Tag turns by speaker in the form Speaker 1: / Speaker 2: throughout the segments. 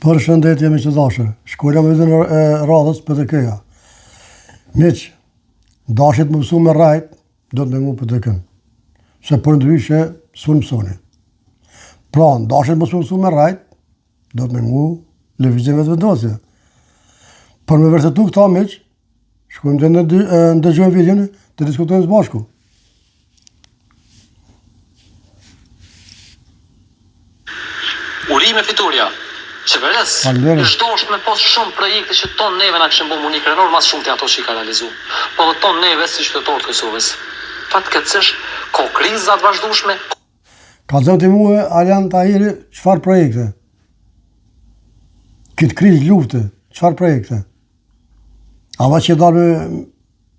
Speaker 1: Përshëndetje miq të dashur. Shkojna me videon e radhës PDK-ja. Miq, dashit me mësu me rrajt, duhet me ngu PDK-n. Se përndryshe, s'un mësoni. Pra, dashit mos me mësu me rrajt, duhet me ngu Lëvizjen Vetëvendosje. Për me vërtetu këta miq, shkojmë të ndëgjojmë videon, të diskutojmë së bashku.
Speaker 2: Urime fitorja qeverisë. Ish dashtë me pas shumë projekte që tonë neve na kishin bo mu ni krenar ma s'shumti ato që i ka realizu. Po edhe tonë neve si qytetarë të Kosovës. Fatkeqësisht ka kriza të vazhdueshme.
Speaker 1: Kallzom ti mue Arian Tahiri çfarë projekte? Këtë krizë lufte, çfarë projekte? A va që dalë me,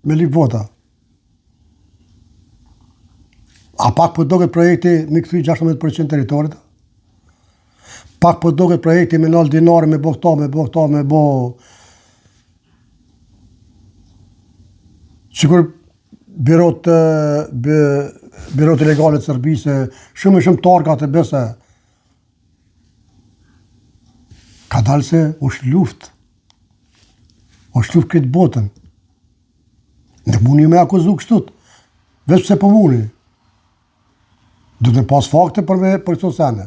Speaker 1: me lyp vota? A pak po doket projekti me kthy 16% territorit? Pak po doket projekti me nal dinari, me bo këta, me bo këta, me bo... Sikur birot, birot ilegale të Serbisë, shumë e shumë targa të besa. Ka dalë se është luftë. është luftë këtë botën. Nuk muni me akuzu kështu, veç pse po muni. Duhet me pas fakte për, me, për këto sene.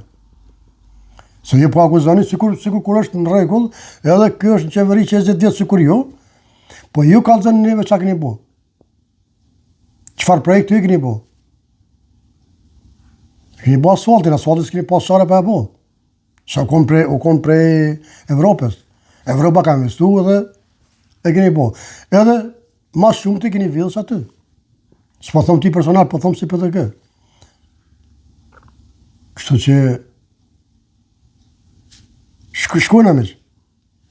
Speaker 1: Se ju po akuzoni, sikur, sikur kur është në rregull, edhe kjo është në qeveri që 20 vjet sikur ju, po ju kallzoni neve çka keni bo. Çfarë projekti ju keni bo? Keni bo asfaltin, asfaltin s'keni pas qare pa e bo. Se u konë prej, u konë prej Evropës. Evropa ka investu edhe e keni bo. Edhe ma shumë të keni vjedhë aty. S'po thom ti personal, po thom si PDK. Kështu që shk shkojna miq.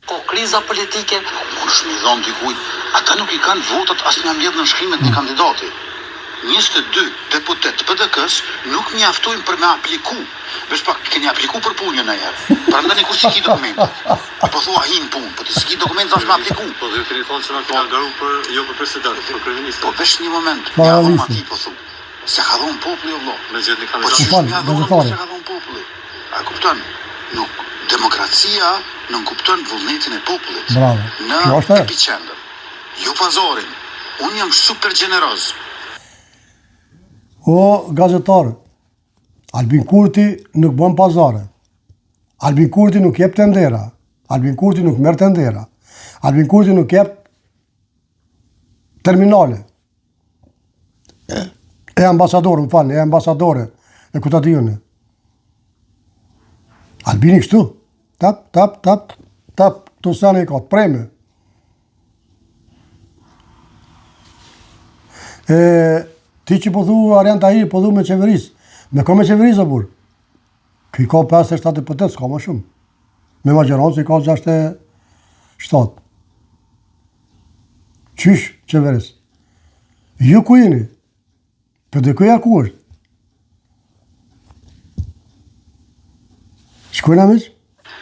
Speaker 2: Ka kriza politike.
Speaker 3: Nuk mundesh me i dhon dikujt, ata nuk i kanë votat as me ia mbledh nënshkrimet një kandidati. 22 deputetë të PDK-së nuk mjaftojnë për me apliku. Veç pak, keni apliku për punë ju ndonjëherë. Paramendoni kur s'i ki dokumentet. E po thua hi në punë, po ti s'i ki dokumentet as me apliku.
Speaker 4: Po dhe ju keni thonë që na kena garu për jo për president, për kryeministër.
Speaker 3: Po veç një moment, me ia dhon atij po thu. S'ia ka dhon populli o vlla.
Speaker 4: Me gjetë një
Speaker 3: Po
Speaker 4: kandidat.
Speaker 3: qysh
Speaker 1: Fal,
Speaker 3: me ia dhon
Speaker 1: gazetari.
Speaker 3: s'ia ka dhon populli. A kupton? Nuk demokracia nënkupton vullnetin e popullit
Speaker 1: Bravo.
Speaker 3: në
Speaker 1: Kjo është ajo.
Speaker 3: epiqendër. Jo pazarin. Unë jam super gjeneroz.
Speaker 1: O gazetar, Albin Kurti nuk bën pazare. Albin Kurti nuk jep tendera. Albin Kurti nuk merr tendera. Albin Kurti nuk jep terminale. E ambasadorë, më falni, e ambasadore, e ku ta di unë. Albini kështu, tap, tap, tap, tap, këto sene i ka, të preme. E, ti që po thu Arian Tahiri, po thu me qeveris. Me ko me qeveris, o burrë? Ky ka 57 deputetë, s'ka më shumë. Me maxhorancë i ka 67. Qysh qeveris? Ju ku jeni? PDK-ja ku është? Shkojna miq?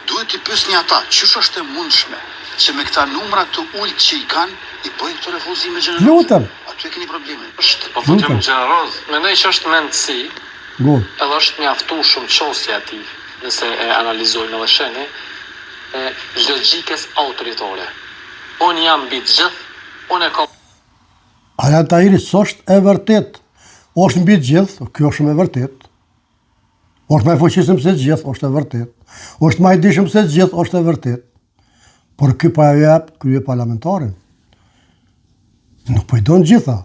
Speaker 3: Duhet t'i pyesni ata, qysh është e mundshme që me këta numra të ulët që i kanë, i bëjnë këto refuzime gjeneroze?
Speaker 1: Lutem!
Speaker 3: Aty e keni problemin.
Speaker 2: Është,
Speaker 4: Po thotë jam gjeneroz.
Speaker 2: Mendoj që është mendësi,
Speaker 1: Go.
Speaker 2: edhe është mjaftueshëm qasja e tij, nëse e analizojmë edhe shihni, e logjikës autoritare. Unë jam mbi të gjithë, unë e kam
Speaker 1: Arian Tahiri s'është e vërtet. Është mbi të gjithë, kjo është shumë e vërtet. Është më i fuqishëm se të gjithë, është e vërtet. Është më i dijshëm se të gjithë, është e vërtet. Por ky po ja jep kryeparlamentarin. Nuk po i don gjitha.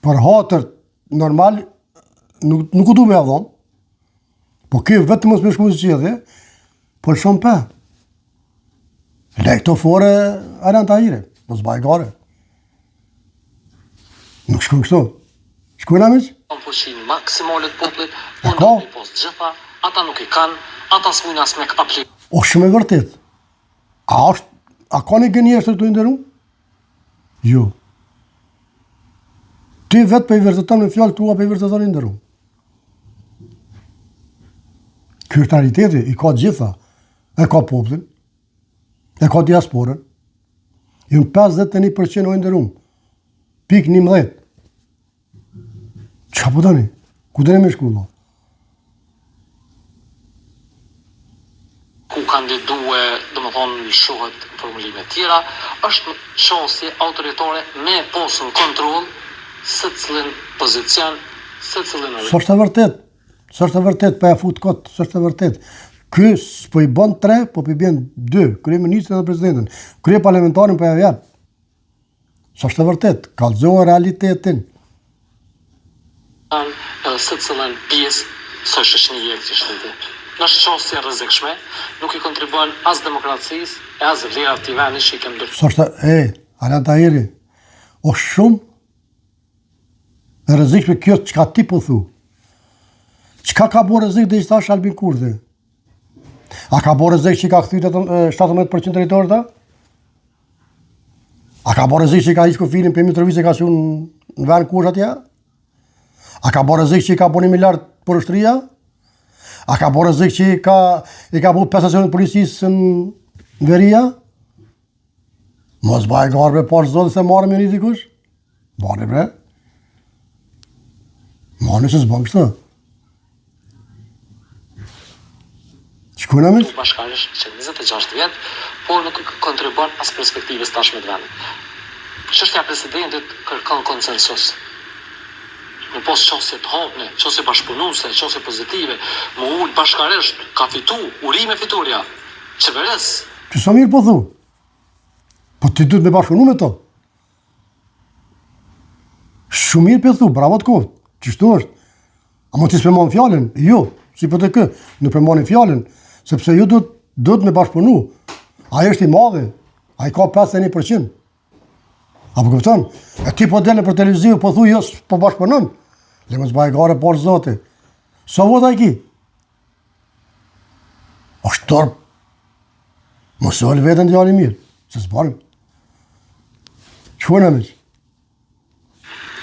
Speaker 1: Për hatër normal nuk nuk u du me ja dhon. Po ky vetëm mos me shku në zgjedhje, po lëshon pe. Le këto fore Arian Tahiri, mos baj gare. Nuk shkon kështu. Shkojna miq?
Speaker 2: Kam fuqinë maksimale të popullit,
Speaker 1: E
Speaker 2: unë
Speaker 1: ka?
Speaker 2: do t'i pos të gjitha, ata nuk i kanë, ata s'mujnë as me apliku.
Speaker 1: O shumë e vërtet. A është a ka një gënjeshtër këtu i nderum? Jo. Ti vetë po i vërteton me fjalë tua, po i vërteton i nderum. Ky është realiteti, i ka gjitha. E ka popullin, e ka diasporën. Janë 51% o i nderum. Pik 11. Çka po doni? Ku doni me shku, vlla?
Speaker 2: Ku. kandidue, domethonë lëshohet në formulime tjera, është qasje autoritare me pas në kontroll secilin pozicion, secilin organ.
Speaker 1: S'është e vërtet, s'është e vërtet, po ja fut kot, s'është e vërtet. Ky s'po i bën tre, po po i bën dy, kryeministrin dhe presidentin. Kryeparlamentarin po ja jep. S'është e vërtet, kallxoje realitetin.
Speaker 2: Edhe secilën pjesë të shoqërisë e këtij shteti. Është qasje e rrezikshme, nuk i kontribuon as demokracisë e as vlerave të këtij vendi që i kem ndërtuar.
Speaker 1: S'është e, Arian Tahiri, është shumë e rrezikshme kjo çka ti po thu. Çka ka bo rrezik deri tash Albin Kurti? A ka bo rrezik që i ka kthy 17% territorit a? A ka bo rrezik që i ka hiq kufirin prej Mitrovicës e ka çu në vend ku është atje? A ka bo rrezik që i ka bo një miliard për ushtria? A ka bo rrezik që i ka, i ka bo 5 stacionet policisë në veri a? Mos baj garë bre pash Zotin se marrë me një dikush? Bane bre. Mane se s'bën kështu. Shkojna me?
Speaker 2: Bashkarisht që 26 vjet, por nuk kontribuon as perspektivës tashme të vendit. Çështja e presidentit kërkon konsensus. Me pas qasje të hapne, qasje bashkëpunuese, qasje pozitive, mu ul bashkarisht, ka fitu, urime fitorja, qeverisë.
Speaker 1: Që sa mirë po thu? Po ti duhet me bashkëpunu me to. Shumë mirë po thu, bravo të koftë. Qështu është? Ama ti s'pe mon fjalën? Jo, si PDK, nuk pe moni fjalën, sepse ju duhet duhet me bashkëpunu. Ai është i madhi, ai ka 51%. A po kupton? E ti po del për televizion, po thu jo, po bashkëpunon. Le mos baj gare pash Zotin. Sa vota i ki? Është turp. Mos e ul veten djalë i mirë, se s'bën. Çfarë në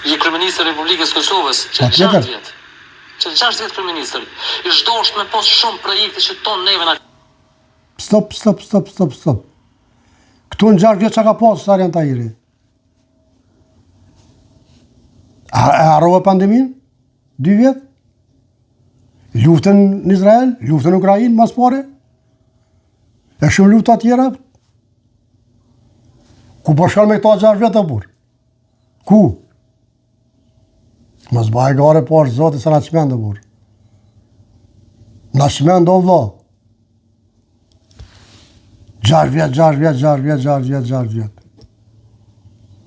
Speaker 2: Je kryeministër i Republikës së Kosovës që 6 vjet. Që 6 vjet kryeministër. Ish dosht me pas shumë projekte që tonë neve na
Speaker 1: Stop, stop, stop, stop, stop. Këtu në 6 vjet çka ka pas Arian Tahiri? A e harrove pandeminë? Dy vjet? Luftën në Izrael, luftën në Ukrainë, mas pari? E shumë lufta tjera? Ku po shkon me këta 6 vjet o burrë? Ku? Mos baj gare pash Zotin se na çmend o burrë. Na çmend o vlla. 6 vjet, 6 vjet, 6 vjet, 6 vjet, 6 vjet.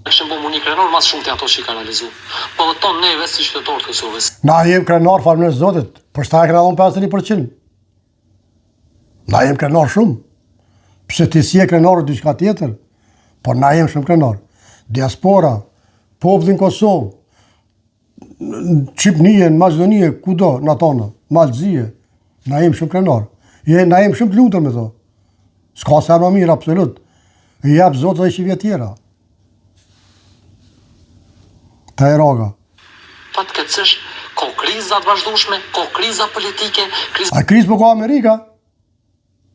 Speaker 2: Kishim bo mu ni krenar mas shumti ato që i ka realizu. Po dhe tonë neve si qytetarë të Kosovës.
Speaker 1: Na jem krenar, falënderoj Zotit, për shta e kena dhonë 51%. Na jem krenar shumë. Pse ti s'je krenar o diçka tjetër, por na jem shumë krenar. Diaspora, populli në Kosovë, në Shqipnie, në Maqedonie, kudo, në tonë, Mal të Zi, na jem shumë krenar. Je, na jem shumë të lumtur me to. S'ka sa më mirë, absolut. I jep Zoti dhe që vjet tjera. Ta e raga.
Speaker 2: Fatkeqësisht, ka kriza të vazhdueshme, ka kriza politike,
Speaker 1: kriza... A krizë po ka Amerika?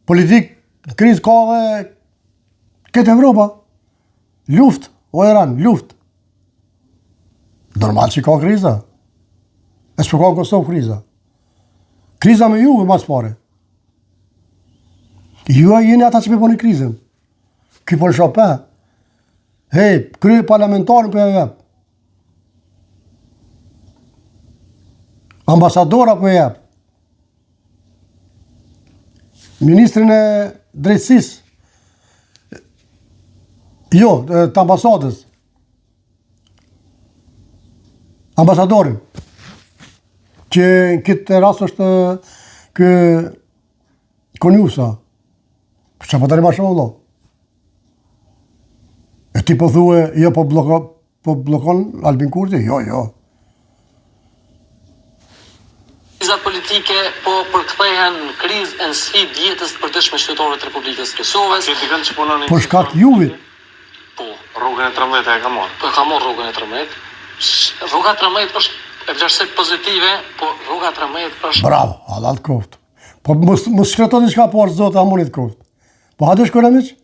Speaker 1: Politik, krizë ka dhe këtë Evropa. Luft, o Iran, luft. Normal që ka kriza. E s'po ka në Kosovë kriza. Kriza me juve, mas pari. Ju a jeni ata që me boni krizën. Ky po lëshon pe. Hej, kryeparlamentarin po e jep. Ambasadora po e jep. Ministrin e drejtësisë. Jo, të ambasadës. Ambasadorin. Që në këtë rast është kë Konjufca. Që po të ma shumë, vëlla? E ti po thue, jo po bllokon, po bllokon Albin Kurti? Jo, jo.
Speaker 2: Krizat politike po përkthehen në krizë e në sfidë jetës të përditshme qytetarëve të Republikës së Kosovës.
Speaker 4: Ke dikën që punon
Speaker 1: në Për shkak juvit.
Speaker 2: Po.
Speaker 4: Rrogën e 13 e ka marrë.
Speaker 2: Po e ka marrë rrogën e 13. Rroga e 13 është e vlerësoj pozitive, po rroga e 13 është
Speaker 1: Bravo, hallall të koftë. Po mos mos shkreto diçka po është Zoti amonit koftë. Po hajde shkojna miq.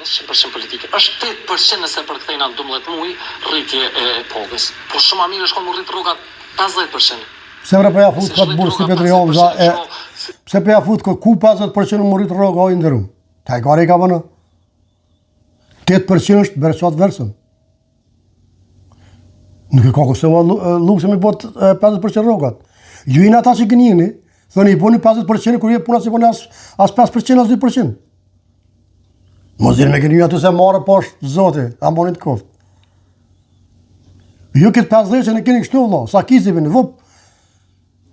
Speaker 2: 100% politike. Është 8% nëse përkthejna në 12 muaj rritje e pagës. Po shumë më mirë është kon mu rrit rrogat 50%.
Speaker 1: Pse bre po ja fut kot burrë si Bedri Hamza e... Pse po ja fut ku 50% m'u rrit rroga o i nderum? Ta e gare i ka bënë? 8% është bereqat versën. Nuk e ka Kosova luksin me bo 50% rrogat. Ju jeni ata që gënjeni, thoni i boni 50% kur je puna s'i boni as, as 5% as 2%. Mos dini me gënjy aty se marrë poshtë zoti, amanet të koftë. Ju këtë 50 që e keni kështu, vëlla, sa kisi vini, vup.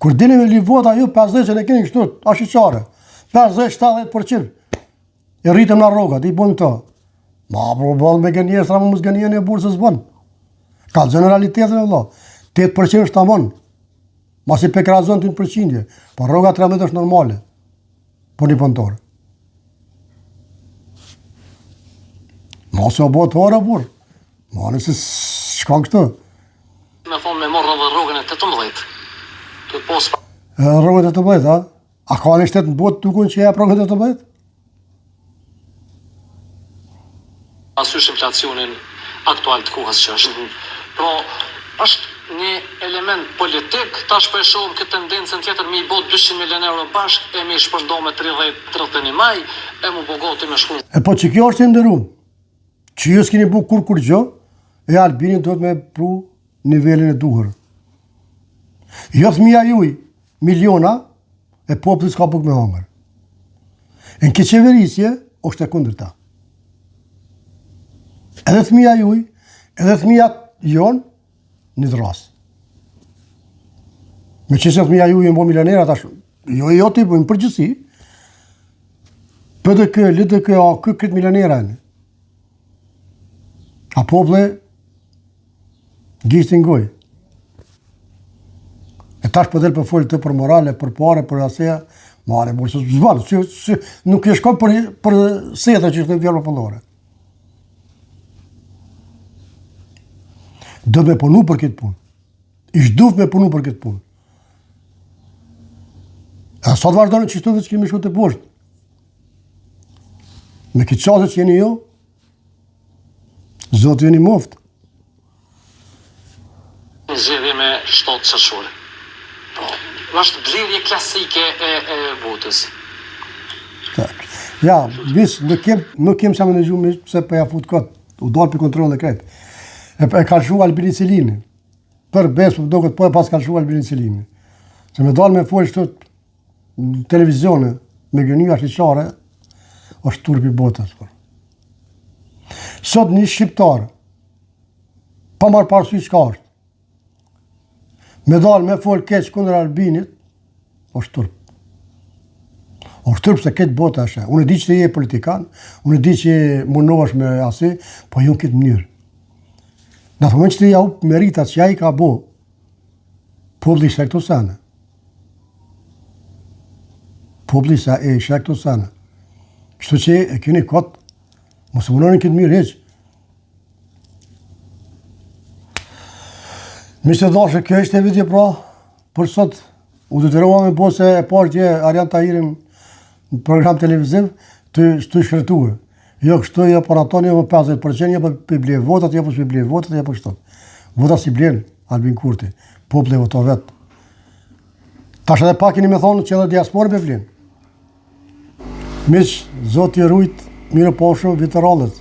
Speaker 1: Kur dini me li vota, ju 50 që e keni kështu, ashiqare. 50, 70%. E rritëm na rrogat, i bojmë të. Ma, po, po, me gënjeshtra, më mos gënjeni e burrë se s'bën. Ka gjeneralitetin e vëlla. 8% është tamon. Masi pe krahazon ti në përqindje. Po rroga 13 është normale. Po një punëtor. Mos e bo të ora, burrë. Ma nëse shkon këtu.
Speaker 2: Me thonë me morë edhe rrogën e 18. Të pos...
Speaker 1: Rrogën e 18, a? A ka një shtet në botë dikun që jep rrogën e 18?
Speaker 2: Parasysh inflacionin aktual të kohës që është. Pra, është një element politik, tash po e shohim këtë tendencën tjetër me i bo 200 milion euro bashkë e me i shpërnda me 30, 31 maj e mu bo gati me shku.
Speaker 1: E po që kjo është e nderum, që ju s'keni bu kur kurgjo, e Albinin duhet me pru nivelin e duhur. Jo fëmija juj, miliona, e populli s'ka bukë me hangër. E në këtë qeverisje, është e kundërta. Edhe fëmija juj, edhe fëmija jonë, një dërrasë. Me që se fëmija juj e në bo milionera, tash, jo jo ti, po në përgjithësi, PDK, LDK, AAK, këtë milionera në. A populli, Gishtin n'gojë. E tash po del po fol të për morale, për pare, për aseja, mare, por se s'ban, si, si, nuk e shkon për, për seta që është në fjalë popullore. Do me punu për këtë punë. Ish duft me punu për këtë punë. A sot vazhdoni që shtu veç kemi shku të poshtë. Me këtë qasje që jeni ju, Zoti ju ndihmoftë.
Speaker 2: Një zgjedhje me 7 qershor. Po, është blerje klasike e, e votës.
Speaker 1: Tak. Ja, bis, nuk kem, nuk kem sa me ndëgju me pse po ja fut kot. U dal për kontroll e krejt. E, e ka lshu Albini Cilini. Për besë, po doket po e pas ka lshu Albini Cilini. Se me dalë me fol kështu në televizione, me gënjy ashiqare, është turpi i botës. Po. Sot një shqiptar, pa marrë parasysh çka është, me dalë me fol keq kundër Albinit, është turp. është turp se këtë bota është. Unë e di që ti je politikan, unë e di që munohesh me asi, po jo në këtë mënyrë. Në atë moment që ti ja hup meritat që ai ka bo, Populli sheh këto sene. Populli sa e sheh këto sene. Kështu që e keni kot, mos e munoni këtë mënyrë hiç. Miq të dashur, kjo ishte video pra, për sot u detyrova me bo se e pashë dje Arian Tahirin në program televiziv të, të shkretue. Jo kështu, jo për ato, jo për 50%, jo për i ble votat, jo për i ble votat, jo për kështu. Votat s'i blen, Albin Kurti, populli voton vetë. Tash edhe pak keni me thonë që edhe diasporën pe blen. Miq, Zoti ju rujt, mirupafshim, vitet e radhës.